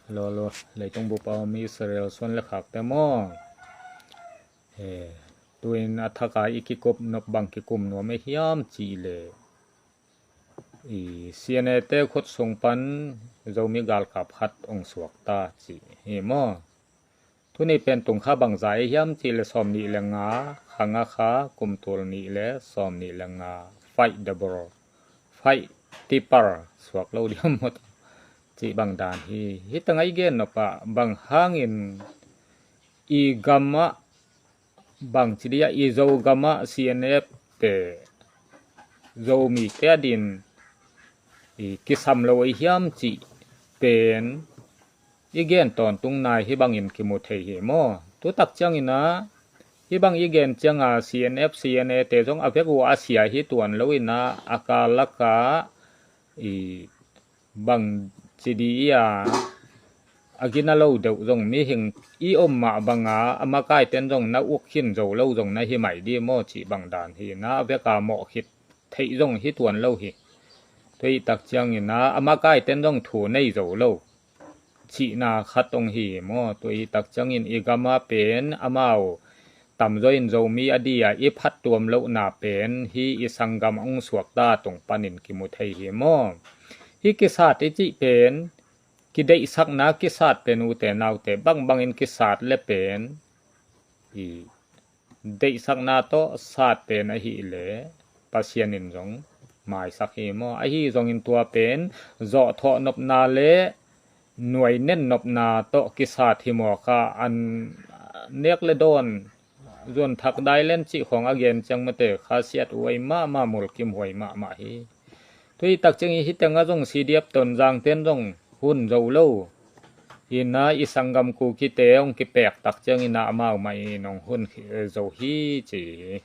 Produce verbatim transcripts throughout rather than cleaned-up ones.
Hello, hello. Leitung bup a om Israel suan le khakte maw? He, tuin a thaka i kikup nop bang kikum nuam e hiam cih leh, i C N A te khut sung pan Zomi galkap khat ong suak ta cih hi maw? Tuni pen tungkha bangza e hiam cih leh sawm nih le nga, kha nga kha, kum tul nih le sawm nih le nga, fight the ball, fight tipper, suak lo diam maw? Cih bang dan hi. Hita ngai gen nop ah bang hangin i gam ah bang ci dia i Zo gam ah C N F te Zomi te a din i kisam lo i hiam cih pen i gen tawntung nai hi bangin kimu thei hi maw? Tutak ciangin ah hi bang i gen cianga C N F, C N A te zong a vek uh a sia hi tuan lo in ah a kal laka i bang ci di i a a gina lo deuh zong mihing i om mah banga a makai ten zong na uk khin zo lo zong na hi mai di maw cih bang dan hi na a veka mawh khit theih zong hi tuan lo hi. Tua hi tak ciangin ah a makai ten zong thu nei zo lo cihna khat ong hi maw? Tua hi tak ciangin i gama pen amau tamzaw in Zomi a dia i phattuam lohna pen hi i sanggam ong suakta tung panin kimu thei hi maw? Hi kisat i cih pen kideihsakna kisat pen ute naute bangbangin kisat le pen i deihsakna tawh sat pen ahih leh Pasian in zong maisak hi maw? Ahi zongin tua pen zawhthawh nopna le nuai nen nopna tawh kisat hi maw kha an nek le dawn zuan thak dai len cih khawng a gen ciang mate kha siat huai mahmah mulkim huai mahmah hi. Tua hi tak ciangin hi tengah zong C D F Tonzang ten zong hun zo lo. Ina i sanggam Kukite hong kipek tak ciangin ah amau mah in hong hun zo hi ci hi.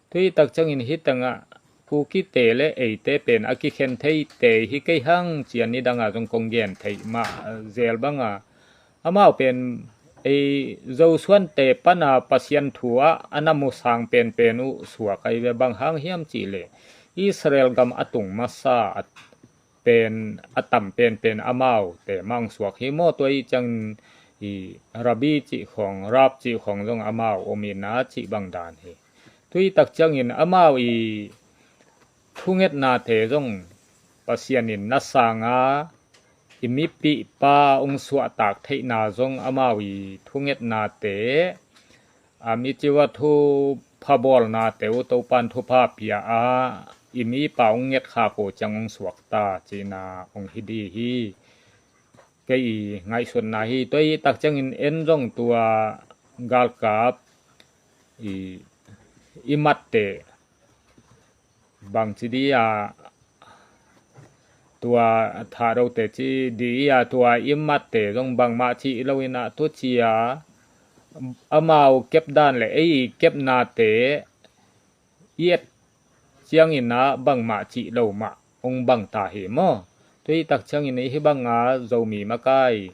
Tua hi tak ciangin hi tengah Kukite le eite pen a kikhen theite hi kei hang cian ni dangah zong kong gen theih mah zel banga amau pen ei Zosuante pana Pasian thu ah a na musang penpen uh suak ahi ve. Bang hang hiam cih leh Israel gam a tung masa a pen a tam penpen amaute mang suak hi maw? Tua hi ciangin i Rabbi cih khawng, Rab cih khawng zong amau om ina cih bang dan hi. Tua hi tak ciangin amau i thungetnate zong Pasian in na sanga i mipihpa ong suahtak theihna zong amau i thungetnate a mi civa thu phabawlnate uh Topan thupha pia a i mipa ong ngetkhak uh ciang ong suakta cihna ong hi di hi. Kei i ngaihsutna hi. Tua hi tak ciangin en zong tua galkap i, i matte bang ci di a tua thadote ci di a tua i matte zong bangmah cih lo in ah tu ci a amau kep dan le ei kepnate i et ciangin ah bangmah cih lo mah ong bang ta hi maw? Tua hi tak ciangin hi banga Zomi makai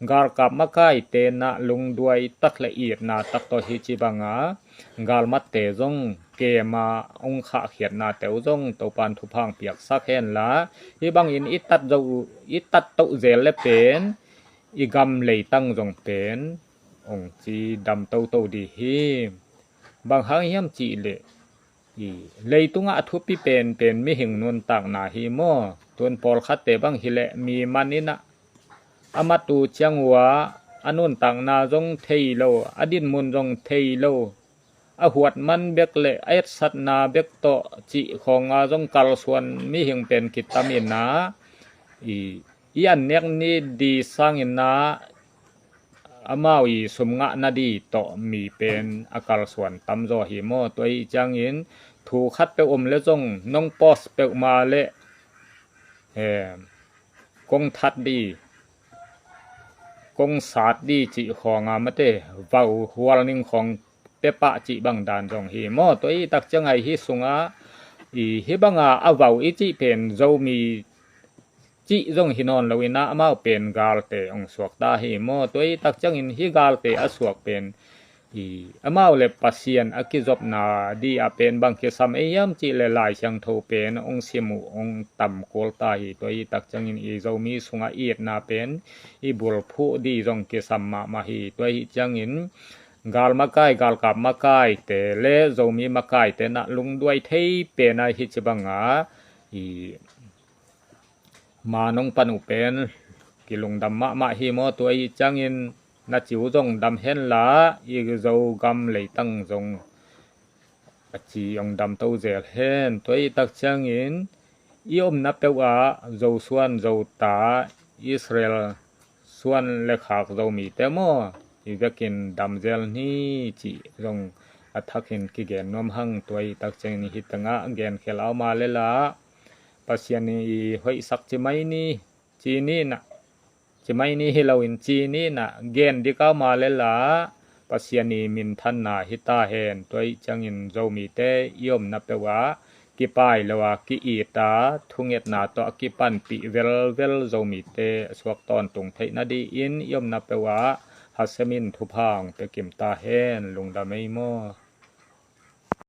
galkap makai tenah lungduai tak le itna tak tawh hi ci banga galmatte zong kema ong khahkhiatna teu zong Topan thupha ong piaksak henla hi bangin i tat zo i tat toh zel le pen i gam leitang zong pen ong ci dam toto di hi. Bang hang hiam cih leh i leitungah a thupi penpen mihing nuntakna hi maw? Tun pawlkhatte bang hileh mi man inah a mat uh ciang uh a nuntakna zong thei lo, a dinmun zong thei lo, a huat man bek le a etsatna bek tawh cih khawnga zong kalsuan mihing pen kitam inah i, i an nek ni di sangin ah amau i sum ngah na di tawh mi pen a kalsuan tamzaw hi maw? Tua hi ciangin thu khat peuh om le zong nong post peuhmah le kong that di kong sat di cih khawnga mate vau hual ning khawng pepah cih bang dan zong hi maw? Tua hi tak ciangah hi sungah i hi banga a vau i cih pen Zomi cih zong hi nawn lo inah amau pen galte ong suak ta hi maw? Tua hi tak ciangin hi galte a suak pen I, amau le Pasian a kizopna di a pen bang kisam ei hiam cih le Lai Siangtho pen ong sim uh ong tam kul ta hi. Tua hi tak ciangin i Zomi sungah itna pen i bulphuh di zong kisam mahmah hi. Tua hi ciangin gal makai, galkap makaite le Zomi makaite na lungduai thei pen a hi ci banga i ma nong pan uh pen kilungdam mahmah hi maw. Tua hi ciangin na ciu zong dam henla i Zogam leitang zong a ci ong dam to zel hen. Tua hi tak ciangin i omna peuh ah Zosuan Zota Israel suan le khak Zomite maw i vekin dam zel ni cih zong a thakin kigen nuam hang. Tua hi tak ciangin hih tengah gen khel a om a le la Pasian i hoihsak ci mai ni, ci ni na, ci mai ni hi loin ci ni na gen dik a om a le la Pasian i minthanna hi ta hen. Tua hi ciangin Zomite i omna peuh ah kipai lo a ki-it a thungetna tawh a kipanpih velvel Zomite a suak tawntung theih nadingin i omna peuh ah Hashem in thupha ong pia kim ta hen. Lungdam ei maw.